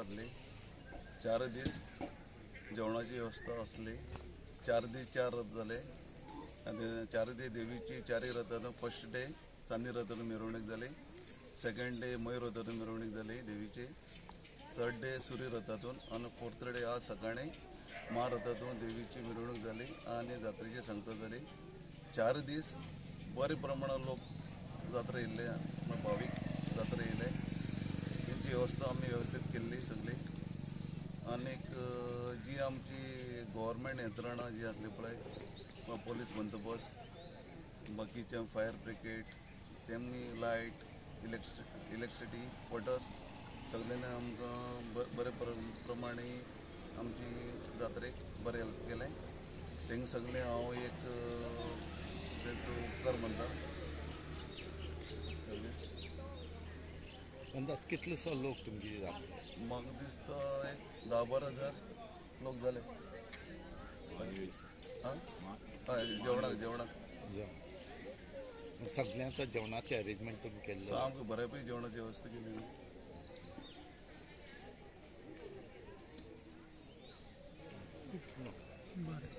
जातली. 4 दीस जेवणाची वेवस्था आसली. 4 दीस 4 रथ जाले आनी 4 दीस देवीची 4 रथां. फर्स्ट डे चांदी रथान मिरवणूक जाली, सेकंड डे मयूर रथातून मिरवणूक जाली देवीची, थर्ड डे सूर्य रथातून आनी फोर्थ डे आज सकाळी महारथातून देवीची मिरवणूक जाली आनी जात्रेची सांगता जाली. 4 दीस बरे प्रमाणात लोक जात्रा येयल्ले, भावीक जात्रा येयले. तेंची वेवस्था आमी वेवस्थीत केल्ली सगळी. आनीक जी आमची गव्हर्मेंट यंत्रणा जी आसली पळय, पोलीस बंदोबस्त, बाकीचे फायर ब्रिगेड, तेमनी लायट, इलेक्ट्रिसिटी, वॉटर सगळ्यांनी आमकां बरे प्रमाणे आमची जात्रेक बरें हेल्प केलें. तेंका सगळें हांव एक तेंचो उपकार मानता. अंदाज कितलोसो लोक तुमची जात्रेक? म्हाका दिसता एक 10-12 हजार लोक जाले. हय, जेवणाक जेवणाक सगळ्यांचो जेवणाचें अरेंजमेंट तुमी केल्लें? सामकें बऱ्यापैकी जेवणाची वेवस्था केली. बरें.